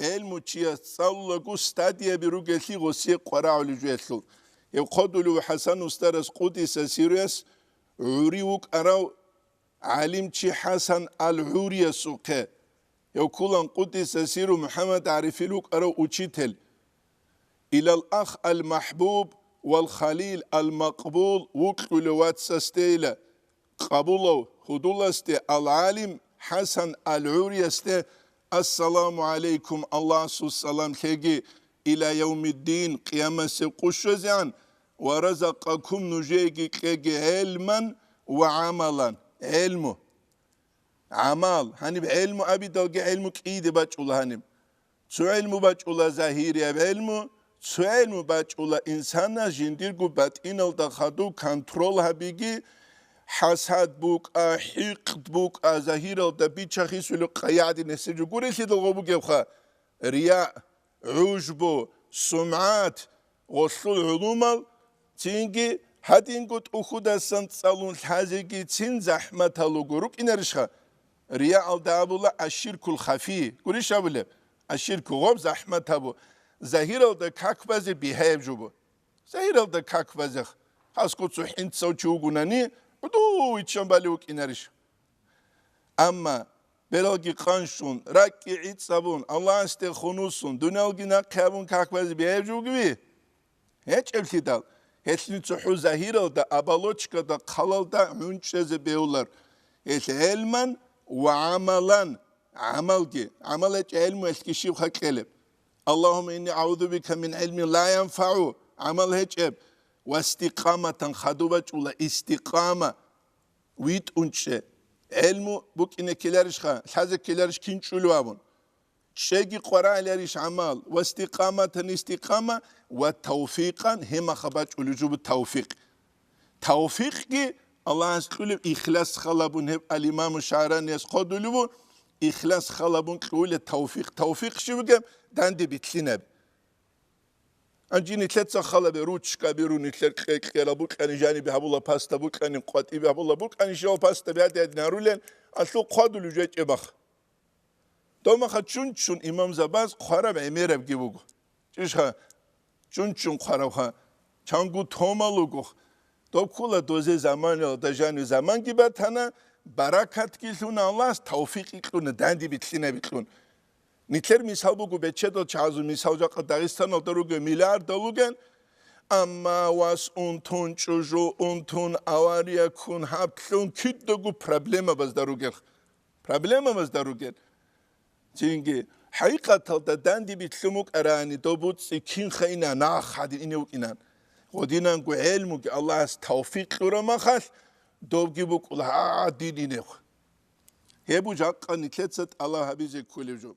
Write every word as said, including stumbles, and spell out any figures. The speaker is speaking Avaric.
гӀелму чияс цӀалулаго стадияби ругелъи гъосие къварагӀулеб жоялъул. Гьев хъодулев ХӀасан устарас къудиса сируяс гӀури вукӀарав гӀалимчи ХӀасан ал-ГӀуриясухъе, гьев кколан къудиса сиру МухӀаммад ГӀарифил вукӀарав учитель. Илал ах ал-махӀбуб вал халил ал-макъбул, вукьулев вацасдейила, къабулав гьудуласде, ал-гӀалим ХӀасан ал-ГӀуриясде: «Ассаламу гӀалайкум», Аллагьасул салам лъеги, «иля явмиддин», къиямасеб къо щвезегӀан, «ва разакъакум», нужееги кьеги, «гӀелман ва гӀамалан», гӀелму, гӀамал. Гьаниб гӀелму абидалги гӀелму кӀийде бачӀула гьаниб. Цо гӀелму бачӀула загьирияб гӀелму, цо гӀелму бачӀула инсанас жиндирго батӀиналда хадуб контрол гьабиги, хӀасад букӀа, хӀикъд букӀа, загьиралда бича-хисулеб къайгӀадин гьесие жо гурелъидал гъо бугебха, рияъ, гӀужбу, сумгӀат, гъолъул гӀулумал, цинги гьадинго тӀухьудасан цӀалун лъазеги цин захӀматал руго, рукӀинарищха? Рияалда абула аширкул хафи. Гурищ абулеб? Аширку гъоб захӀмат гьабу. Загьиралда как базе бигьаяб жо бу. Загьиралда как базех. Хасго цо хӀинцав чи вугунани, гӀуду виччан бали вукӀинарищ? Амма бералги къанщун, ракӀги гӀицӀабун, Аллагьасде хунусун, дуниялги нахъе абун как базе бигьаяб жо бугеви? ГьечӀеблъидал, гьелъин цохӀо загьиралда, оболочкада, хъалалда гӀунчӀезе бегьулар. Гьелъ гӀелман ва гӀамалан, гӀамалги, гӀамал гьечӀеб гӀелмуялъги щибха кьелеб? «Аллагьумма инни агӀузу бика мин гӀилмин ла янфагӀу», гӀамал гьечӀеб, ва истикъаматан, хадуб бачӀула истикъама, витӀун чӀе. ГӀелму букӀине ккеларищха, лъазе ккеларищ кин чӀулев абун? ЧӀеги къварагӀиларищ гӀамал, ва истикъаматан, истикъама, ва тавфикъан, гьемаха бачӀулеб жо бу тавфикъ. Тавфикъги Аллагьас кьулеб ихлас халабун, гьеб ал-Имаму ШагӀранияс хъодулев ву, ихлас халабун кьулеб тавфикъ. Тавфикъ щиб бугеб? Данде битлъинаб. Гьанже нилъеца халабе ручка биру, нилъер кье-, кьерал букьани жанибе гьабула паста, букьани къватӀибе гьабула, букьани щивал паста бяде-ядин гьарулел, алъул хъвадулев жечӀебах. Домаха чун-чун имамзабаз хъвараб гӀемерабги буго. Чишха, чун-чун хъварабха, чангу томал ругох. Доб ккола дозе заманалда жанив заманги батана, баракатги лъуна Аллагьас, тавфикъги кьуна, данде битлъинаб кьун. Нилъер мисал буго, бечедал чагӀазул мисал, жакъа Дагъистаналда ругел миллиардал ругел, амма вас унтун, чӀужу унтун, авария ккун, гьаб лъун, кидаго проблемабазда ругел. Проблемабазда ругел. Цинги, хӀакъикъаталда данде битлъун букӀарани, доб буцӀцӀи кинха ина, нах гьадин ине вукӀинан. Гъодинанго гӀелмуги Аллагьас тавфикъ кьураб махалъ, добги букӀула гьадин инев. Гьеб жакъа нилъеца тӀалаб гьабизе кколеб жо.